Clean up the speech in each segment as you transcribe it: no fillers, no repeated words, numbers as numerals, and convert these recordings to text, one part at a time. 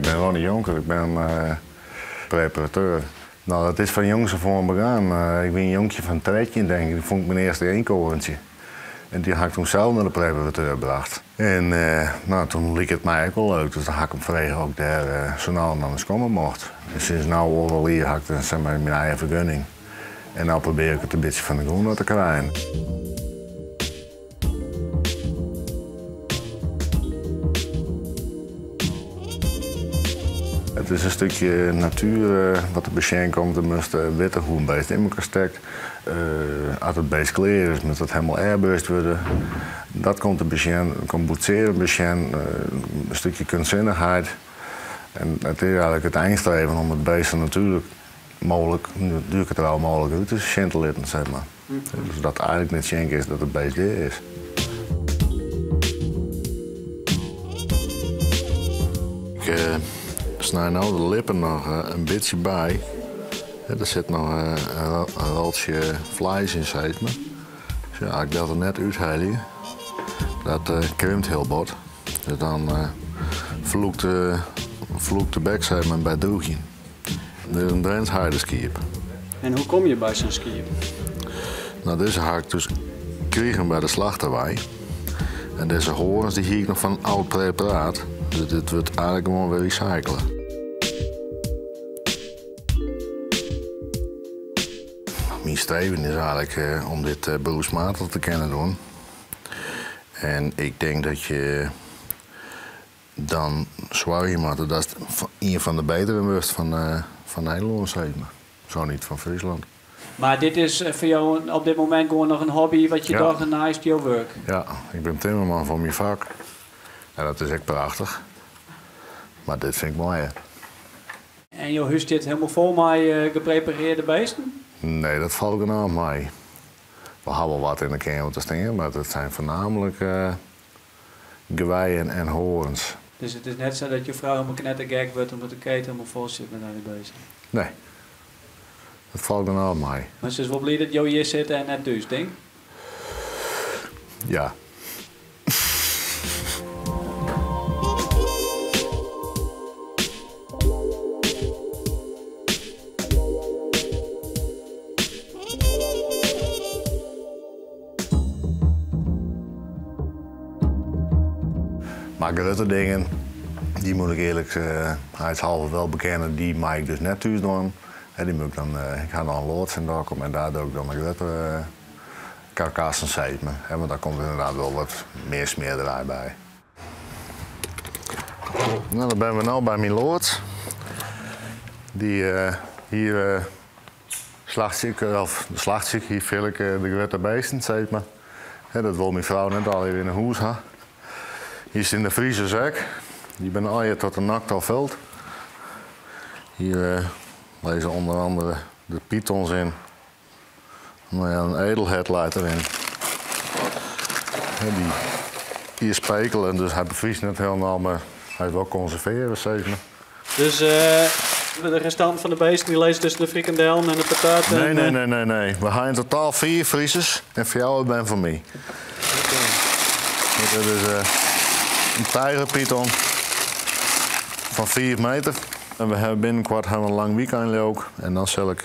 Ik ben Ronnie Jonker, ik ben preparateur. Nou, dat is fan jongs af oan begaan. Ik wie in jonkje fan 13, denk ik. Toen fûn ik myn earste iikhoarntsje. En dy ha ik toen sels nei de preparateur brocht. En nou, toen like it my ek wol leuk, dus dan ha ik him frege oft ik dêr sa no en dan ris komme mocht. En sinds no oardel jier ha ik dan zeg maar myn eigen fergunning. En no probearje ik it in bytsje fan de grûn ôf te krijen. It is in stikje natuer wat der besjen komt. Do moatst witte hoe in beest yn elkoar stekt. As it beest klear is, moat it helemaal airbrushed wurde. Dat komt te besjen. Der komt boetsearjen besjen, in stikje kunstsinnigheid. En it is eigenlik it einstreven om it beest sa natuerlik mooglik, natuergetrou mooglik út te sjen te litten, zeg maar. Dus dat eigenlik net sjen kinst dat it beest dea is. Ik snij no de lippen noch in bytsje by. Der sit noch in roltsje fleis yn, sis mar. Dus ja, as ik dat der net úthelje, dat krimpt hiel bot. Dus dan flûkt flûkt de bek sis mar by it drûgjen. Dit is in Drents heideskiep. En hoe komme je by sa'n skiep? Nou, dizze ha ik dus krigen by de slachterwei. En dizze hoarns dy hie ik noch fan âld preparaat. Dus dit wurdt eigenlik gewoan wer recycled. Myn streven is eigenlik om dit beroepsmatich te kinnen dwaan. En ik tink dat je dan soargje moatte datst ien fan de betere wurdst fan Nederlân, sis mar. Sa net fan Fryslân. Mar dit is foar jo op dit momint gewoan noch in hobby wat je Ja. dogge neist jo wurk? Ja, ik bin timmerman fan myn fak. En dat is ek prachtich. Mar dit fyn ik moaier. En jo hûs stiet hielendal fol mei gepreparearde beesten? Nee, dat falt genôch mei. We ha wol wat yn de keamer te stean, mar it zijn foarnaamlik geweien en hoarns. Dus it is net sa dat jo frou hielendal knettergek wurdt omdat de keet hielendal fol sit mei dy beesten? Nee, dat falt genôch mei. Mar se is wol bliid dat jo hjir sitte en net thús, tink? Ja. Mar grutte dingen, dy moat ik earlikheidshalve wel bekennen, dy mei ik dus net thús dwaan. Dy moat ik dan, ik ha noch in loads yn Dokkum en dêr doch ik dan de grutte karkassen, sis mar. Want dan komt ynderdaad wol wat mear smearderij by. Nou, dan binne we no by myn loads. Dy hier slachtsje ik, of slachtsje ik, hier fil ik de grutte beesten, sis mar. Dat wol myn frou net allegear yn 'e hûs ha. Hjir stean de friezers ek. Dy binne allegear tot de nok ta fuld. Hjir lizze ûnder oare de pythons yn. No ja, in edelhert leit deryn. Dy hier spekelen, dus hy befriest net hielendal, mar hy is wol konservearre, sis mar. Dus de restanten fan de beesten dy lizze tusken de frikandellen en de patat? Nee, nee, nee, nee, nee. We ha yn totaal 4 friezers en 4 binne fan my. Dit is in tijgerpython fan 5 meter. En we hawwe binnenkoart hawwe we in lang wykein ook. En dan sil ik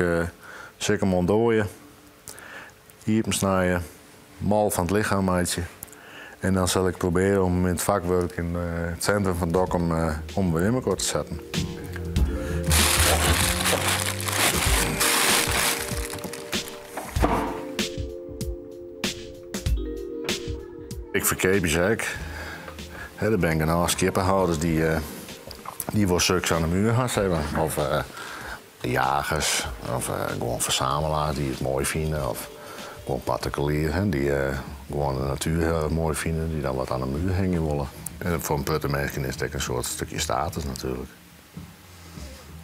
sil ik him ûntdoaie, iepensnije, mal fan it lichem meitsje. En dan sil ik probearje om him yn it fakwurk yn it sintrum fan Dokkum om wer yn elkoar te setten. Ik ferkeapje se ek. Der binne genôch skieppehâlders dy't wol soks oan de muur ha, sis mar. Of jagers, of gewoan fersamelaars dy't it moai fine, of gewoan partikulieren dy't gewoan de natuer hiel erch moai fine, dy't dan wat oan de muur hingje wolle. En foar in protte minsken is it ek in soart stikje status natuerlik.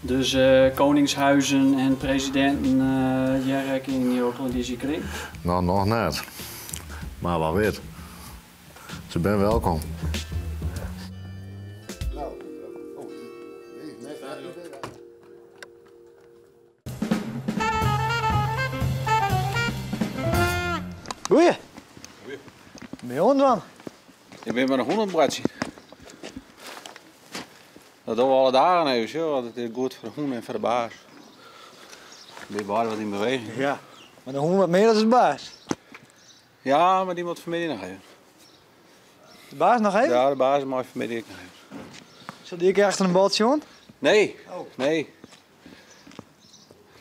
Dus koningshuizen en presidinten hearre ek yn jo klandyzjekring? No, noch net. Mar wa wit. Se binne welkom. Goeie. Goeie. Bin jo oan it dwaan? Ik bin mei de hûn oan it boartsjen. Dat dogge we alle dagen even, sjoch, want it is goed foar de hûn en foar de baas. Bin beide wat yn beweging. Ja. Mar de hûn wat mear as de baas. Ja, mar dy moat fanmiddei noch even. De baas noch even? Ja, de baas mei fanmiddei ek noch even. Sil dy ek achter in baltsje oan? Nee, Oh. nee.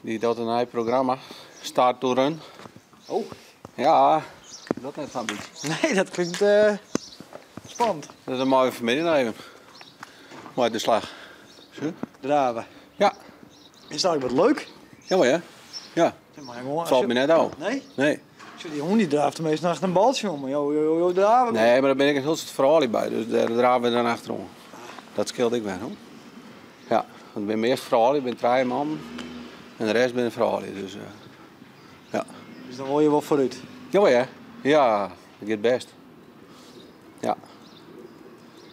Dy docht in nij programma, Start to Run. Oh. Ja, dat net sa'n bytsje. Nee, dat klinkt spannend. Dus dan meie we fanmiddei noch even mei de slach. Zo. Drave. Ja. Is dat wat leuk? Ja, maar ja. Ja. Falt my net ôf. Nee? Nee. Sjoch, dy hûn dy draaft meastal achter in baltsje oan, mar jo, jo, jo drave. Nee, mar dêr bin ik in hiel soad froulju by, dus dêr drave we dan achteroan. Dat skeelt ek wer, hoor. Ja, want it binne meast froulju, it binne trije mannen en de rest binne froulju, dus uh, ja. Dus dan wol je wol foarút? Ja, ja. Ja, dat giet bêst. Ja.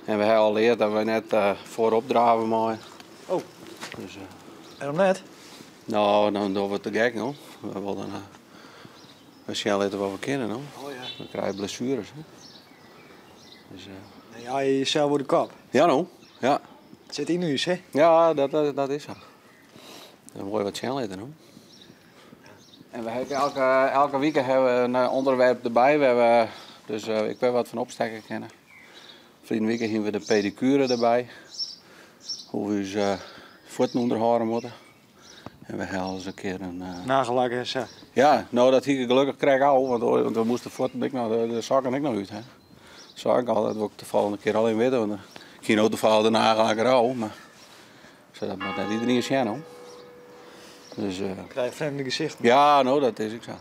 En we hawwe al leard dat we net uh, foarop drave meie. Oh. Dus, uh, Wêrom net? No, dan dogge we te gek, no. We wolle dan uh, sjen litte wat we kinne, no. Oh ja. Dan krije je blessures, hè. Dus, Dan jaag je jesels oer de kop. Ja, no. Ja. It sit yn ús, hè? Ja, dat, dat is sa. Dan wol je wat sjen litte, no. En we hawwe elke, elke wike hawwe we in ûnderwerp derby wêr't we dus ek wer wat fan opstekke kinne. Ferline wike hiene we de pedikuere derby. Hoe't we ús fuotten ûnderhâlde moatte. En we hawwe ris in kear in. Nagellak en sa. Ja, no dat hie ik gelokkich krekt al, want we moasten de fuotten ek noch, de sokken ek noch út. Hè. Sei ik al, dat wol ik de folgjende kear al even witte, want ik hie no tafallich de nagellak ôf, mar sa dat moat net iderien sjen, hoor. Dus, Krije je frjemde gesichten. Ja, no dat is ek sa.